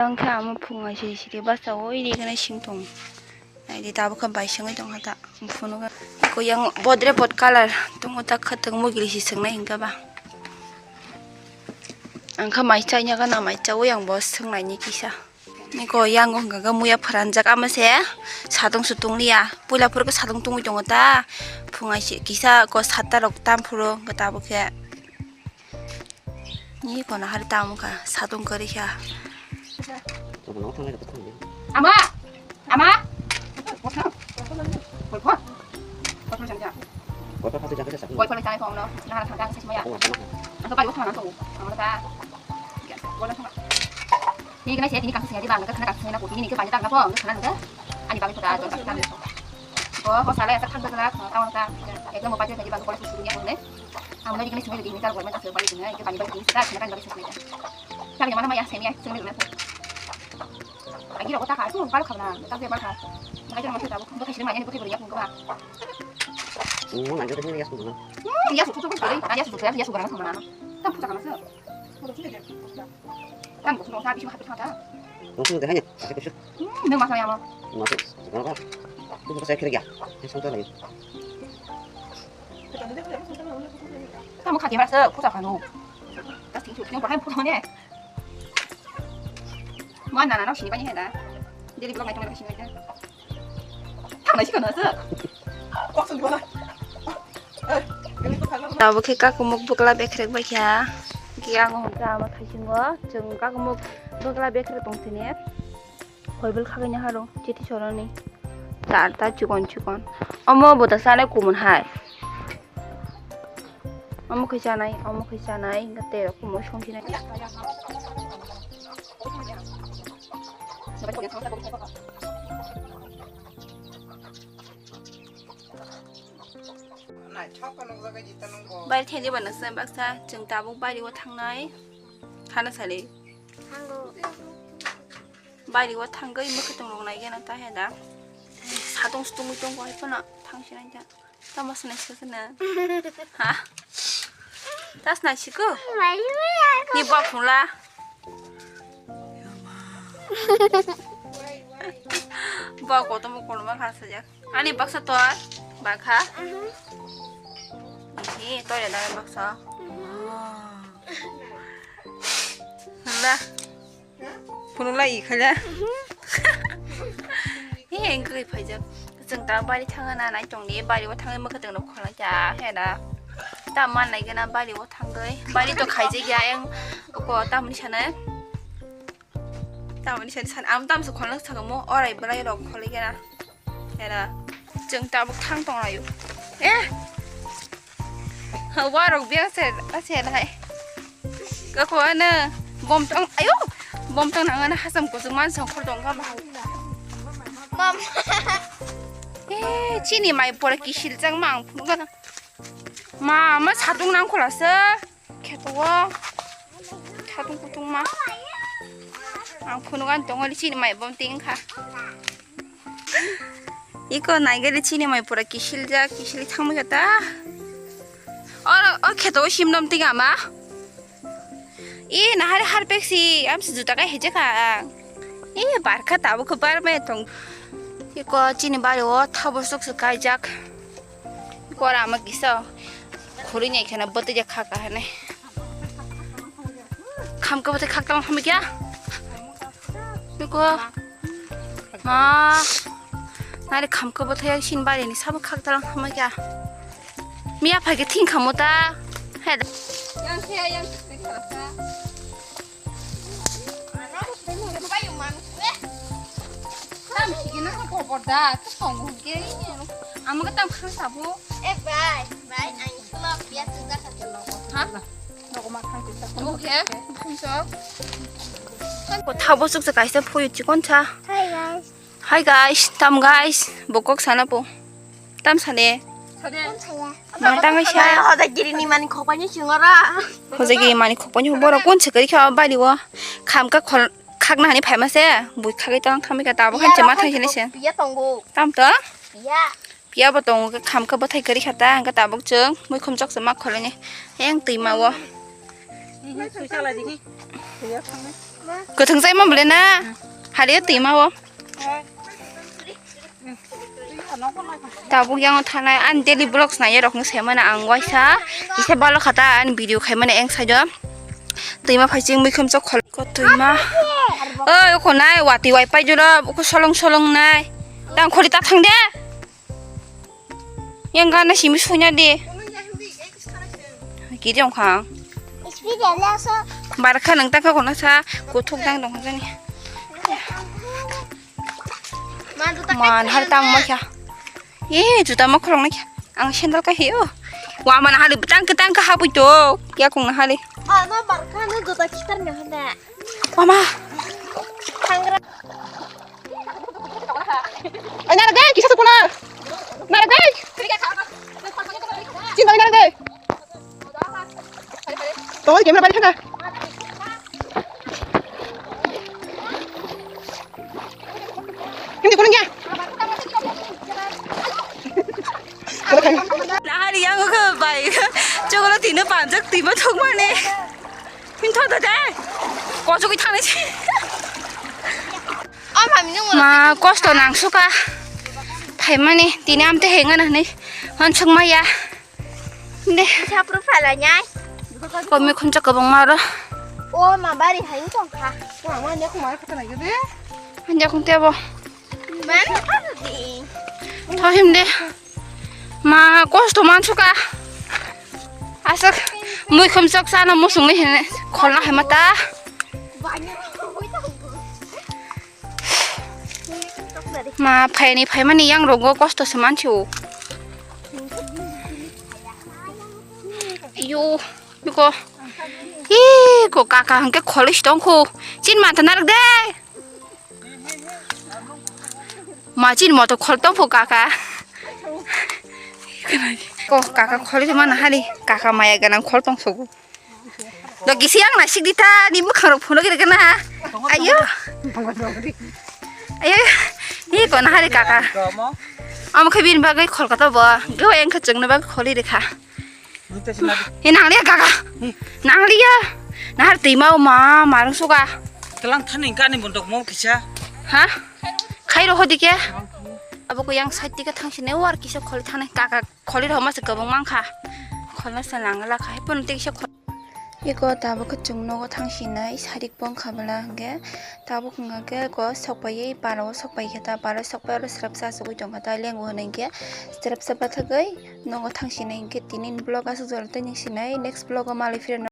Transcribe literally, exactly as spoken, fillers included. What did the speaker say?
Ang khe amo phunga siri siri basa o iri gana sing tong. Naidi tabuk khe bai sengwi tong kha ta. Phunu khe ko yang bodre bot colour tongo ta khatung mugili si swngnai hwnkhe ba. Ang khe mai chai nya gana mai chaui ang bo swngnai ni kisa. Niko yango hwnkha khe muya pharanjak ama se satung sutung liya. Puila phuru khe satung tungwi tongo ta. Phunga si kisa ko satta rok tam phuru hwnkhe tabuk khe. Ni kono hari tamo kha satung kwrwi kha. Ama! Ama! Kotor. Kotor jang jang. Kotor phasu jang khe sa. Kotor phasu jang khe sa. Nahar thang jang khe sa maya. Ang khe bari thang nang tongo. Ang khe. Ni kena saya tini kamu saya di bang, kena kamu saya nak kopi ni ke banyak tak apa, kena nengke. Ani bang sudah ada tak tahu. Oh, kok salah ya, tak tak tak, tahu tak. Ekdom mau pakai tadi bang, kalau susu punya boleh. Ang lagi kena sini di ini kalau boleh tak sebalik ini, ke banyak banyak ini sudah, kena kan bagi sesuai. Tapi mana maya saya ni, saya ni. Agi rokok tak kah, itu baru kah na, tak dia baru kah. Makanya cuma saya tahu, bukan sini mana ni bukan beri aku kah. Hmm, lanjut ini ya semua. Hmm, ya susu susu beri, ya susu ya susu mana mana. Tak putar mana sih. Kan gosok gosok habis habis mata. Gosok dah hanya pakai kusut. Hmm, nang masalah ya mau. Masuk sekarang kah? Itu bukan saya kira ya. Yang santai lagi. Kamu kaki merasa putar kan lu. Kasih kusut yang pakai putar ni. Mana nana sini banyak ya dah. Jadi belum macam sini aja. Thangnaisi kono aswk. Tabuk khe kakumuk bwkla bekrek bai kha. Khe ang hwnka ama thaisingo chwng kakumuk bwkla bekrek tong sini. Hoibel khagwi naharo chiti choroni. Charta chikon chikon. Omo bo ta sanai kumun hai. Omo khe chanai, omo khe chanai, hwnkhe tei rok kumun song sinai. Bai theli ba noksa baksa chwng tabuk bari o thangnai. Hana sali. Bari o thangwi mwkhwtwng rok nai gana ta heda. Satung sutungwi tongo hai phano thang sinai ta. Tamo swnai sika swnai. Ha? Tas nai siko? Ni bak phunla. Bak kotomo koloma kha sajak. Ani baksa tor. Bakha. Ni tor ya dai baksa. Hala. Phunukla i khaila. He, engkha khe phaijak. Chwng ta bari thangna nai tongni, bari o thangwi mwkhwtwng rok khwlai ta, he da. Ta man nai gana bari o thangwi. Bari to khaijak ya, eng ko tamni sana. Tamni sana, am tam se khwlai sakamo, orai bwlai rok khwlai gana. Era, chwng tabuk thang tong laio. Eh! Warok biya se, ase nai. Kako ano, bom tong, ayo! Bom tong nang ano hasam kuchuk man songkhor tong ka bahai. Bom. Eh, chini mai pora kisil chang mang phunukha. Ma, ma satung nang khwlasa. Kheto o. Khatung kutung ma. Ang phunuk ani tongo chini mai bom ting kha. Iko naigari chini mai pura kisil jak, kisil thangma kata. Oro, o kheto o sim nom ting ama. I nahari harpek si, am si juta kai heje kha. I barkha tabo ko bar mai tong. Iko chini bari o thabo sok sok kai jak. Kora ama kisa khuri nyai khana bwtwi ya kha kha hane. Khamka bwtwi khak tang hamya. Niko. Ha. Nare khamka bwtwi ya sin bari ni sabo khak tang hamya. Miya phai ke thing khamo ta. He. Yang khe yang khe khala sa. Tam sigi na ko borda, to song ke. Amo ke tam khang sabo. Eh, bai, bai, ang solo biya tu ga sa. Ha? Noko ma khang tu sa. Oke. Khung so. Ko thabo suk sa kaisa phuyu chikon cha. Hi guys. Hi guys, tam guys, bokok sana po. Tam sale. Sale. Ma tang sa. Hoda giri ni mani khokpai ni singora. Hoda giri mani khokpai ni boro kon se kari kha bari o. Kham ka khol khak na hani phai ma se. Bui khak tang kham ka tabo khan se ma thang sene se. Piya tongo. Tam to? Piya. Piya bo tongo kham ka bwthai kari kha ta ang ka tabuk chwng. Mui khum chok se ma kholai ni. Heng twi ma o. Ni hi sui sala di hi. Piya thang ni. Kwthwng chaima bwle na? Hari o twima o. Tabuk yang thanai ani daily vlogs nai rok no sai mano ang waisa. Kisa balo khata ani video khai mano eng saijo. Twima phai ching mui khum chok khol ko twima. Oi ko nai wati wai pai juro ko solong solong nai. Tang khori ta thang de. Yang gana simi sunya de. Kiri ong khang. Speed ya laso. Barkha nang ta kha kono sa kuthuk dang dong jani. Man har tang ma kya. Eh, juta ma khulong na kya. Ang sandal ka hiyo. Wa mana hali tang ka tang ka hapui to. Kya kong na hali. Ah, no barkha no juta kitar ne hana. Mama. Thangra. Ay, naragay, kisa sa puna. Naragay. Sino naragay? Tol, camera balik ka na. Hindi ko lang yan. Nahari yang ko bai. Chokolo tino panjak timo thok mane. Him tho da dai. Ko chokoi thane. Ma kosto nang suka. Phaimani tini amte henga na ni. Hon sung maya. De. Sapru phala nyai. Komi khuncha kabang maro. O ma bari hai tong kha. Wa ma ne khumar khata nai de. Anja khung tebo. Man khata di. Tho him de. Ma kosto man suka. Asak mui khum chok sana musung ni hene kholna hai mata. Ma phaini phaimani yang rogo kosto se mansi o. Yo, biko. Hi ko kaka hangke kholi stong ko. Chin mata narak de. Ma chin moto khol tong pho kaka. Ko kaka kholi mana hari kaka maya ganang khol tong sogo. Dogi siang na sik dita ni mukhang rok phono gire gana. Ayo. Ayo. Ni ko na hari kaka. Am khe bin bagai khol kata bo. Go yang khe chengna bag kholi rekha. Ni nang liya kaka. Nang liya. Nahar twi mau ma marung suka. Telang thani kani bondok mo kisa. Ha? Khairo hodi ke. Abo ko yang side tika thang sine war kisa kholi thane kaka kholi rok ma se gabang mangkha. Kholna se nang la khai pon tik se khol. Iko tabuk khe chwng nogo thang sinai sarik bong kha bwla hwnkhe tabuk wngkha khe iko sokpaiwi para o sokpai khe ta para o sokpai oro srapsa achugwi tongkha ta lengo hwnwi hwnkhe srapsa bathagwi nogo thang sinai hwnkhe tini ni vlog aswk jora tei ning sinai next vlog o malai phirano.